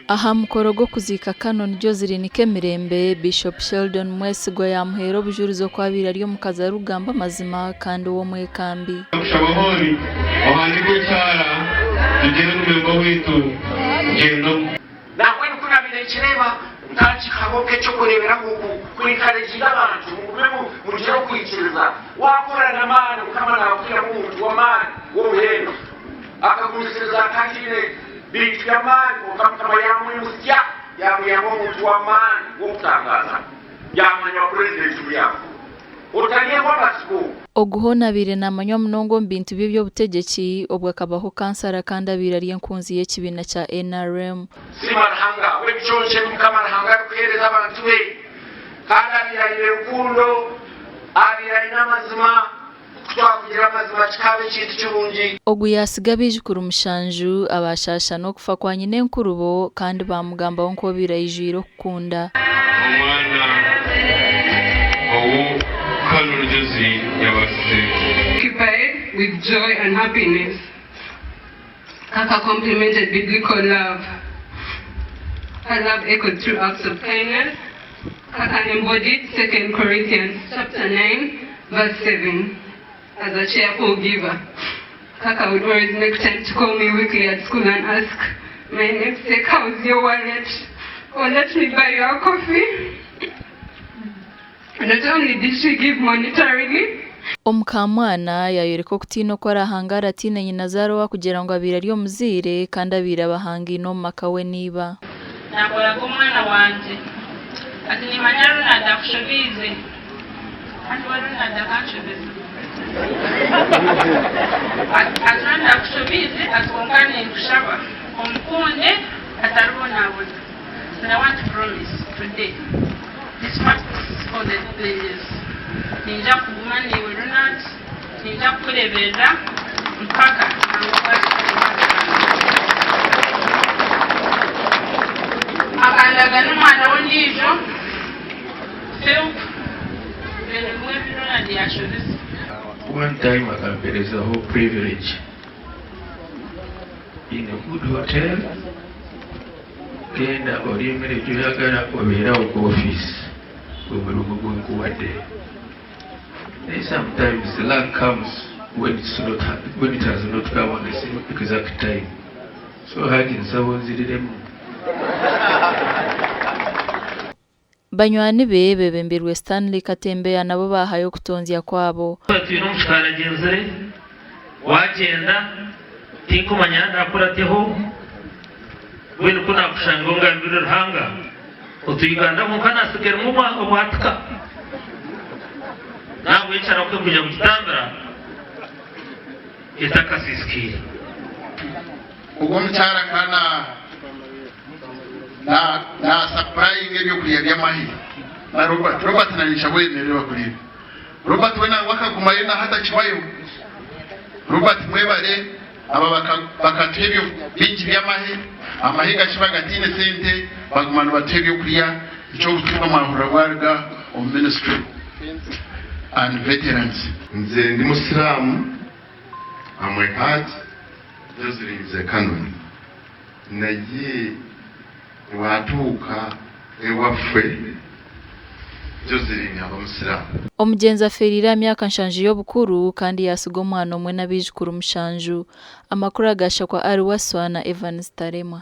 Aha mukoro gw'okuziika Canon Joseline Kemirembe, Bishop Sheldon Mwesigwa yaamuheera obujurizi oku abaire ari omukazi arikugamba amazima kandi ow'omwekambi. Kushaba hoori ohandiike ekyara tugyende omurembo waitu gyenda omu. Nambwenu ku naabaire nkireeba, nkakihaho nk'eky'okureeberaho ku enkareginga abantu mugume mugire okwikiriza. Waakora n'amaani Mukama naakwihamu omuntu w'amaani w'omuhendo. Akagumisiriza akataine bintu by'amaani kwonka Mukama yaamwimutsya yaamwihamu omuntu w'amaani w'okutangaaza yaamanywa purezidenti William. Otaryehwa amatsiko. Ogu hoona abaire namanywa munonga omu bintu by'eby'obutegyeki obwo akabaho kansara kandi abaire ari enkunzi y'ekibiina kya nrm. Siima Ruhanga ahabw'ebiconco ebi Mukama Ruhanga arikuheereza abantu be. Kandi abaire aine rukundo, abaire aine amazima. Ku twakugira amazima kikaaba ekintu kirungi. Ogu yaatsiga abaijukuru mushanju abaashaasha n'okufa kwa nyinenkurubo kandi baamugambaho nk'obaire aijwire okukunda. Omwana ou Canon Joseline yabaasize. Occupied with joy and happiness Kaka complemented biblical love Her love echoed through acts of kindness Kaka embodied Second Corinthians chapter 9 verse 7 as a cheerful giver Kaka would always make time to call me weekly at school and ask my namesake how's your wallet or let me buy you a coffee Not only did she give monetarily. Omukaamwana yaayoreka okutiina oku araahangaare ataine nyinazaara owaakugira ngu abaire ari omuzaire kandi abaire abahangaine omu maka we na iba. Naakoraga omwana wangye. Ati nimanya Ronald akushobiize. Kandi we Ronald akanshobeza. Ati Ronald akushobiize ati kwonka ninkushaba omukunde ataribonabona. And I want to promise today despite all the challenges ninja kuguma naiwe Ronald, ninja kukureberera mpaka Akandaga n'omwana we ondiijo Philp ebyo nibimwe ebi Ronald yashobize. One time akamperezaho privilege in a good hotel. Genda orye emere gyoyagara obeere aho ku office gwe mulimu gwenkuwadde. Naye sometimes luck comes when it's not when it has not come on the same exact time. So Hajji nsaba onziriremu. Banywani be bebembirwe Stanley Katembeya nabo baahayo okutonzya kwabo. Twine omu kikaari agyenzire, waagyenda, tinkumanya yaaba ndakurateho, mbwenu ku naakushanga ongambire Ruhanga, otu Uganda kwonka naatsigairemu obwatika, n'ahabw'ekyo arahuke kwija kugitambira etakasiisikaire. Ogwo omukyara ka na na nasapurayinga ebyokurya by'amahe na Robert. Robert na nyisha bwemerere bakureebe. Robert we nangwa akagumayo na hati akibayo. Robert mwebare aba baka bakatuha ebyo bingi by'amahe, amahe gakiba gataine sente baguma nibatuha ebyokurya eky'obutumwa mwahurira bwaruga omu ministry and veterans. Nze ndi musiraamu. Am a Hajj Joseline Zekanoni naye bwatuuka ewaffe Joseline aba musiraamu. Omugyenzi afeereire aha myaka nshanju y'obukuru kandi yaatsiga omwana omwe n'abaijukuru mushanju. Amakuru aga Shakwa Ali Wasswa na Evans Taremwa.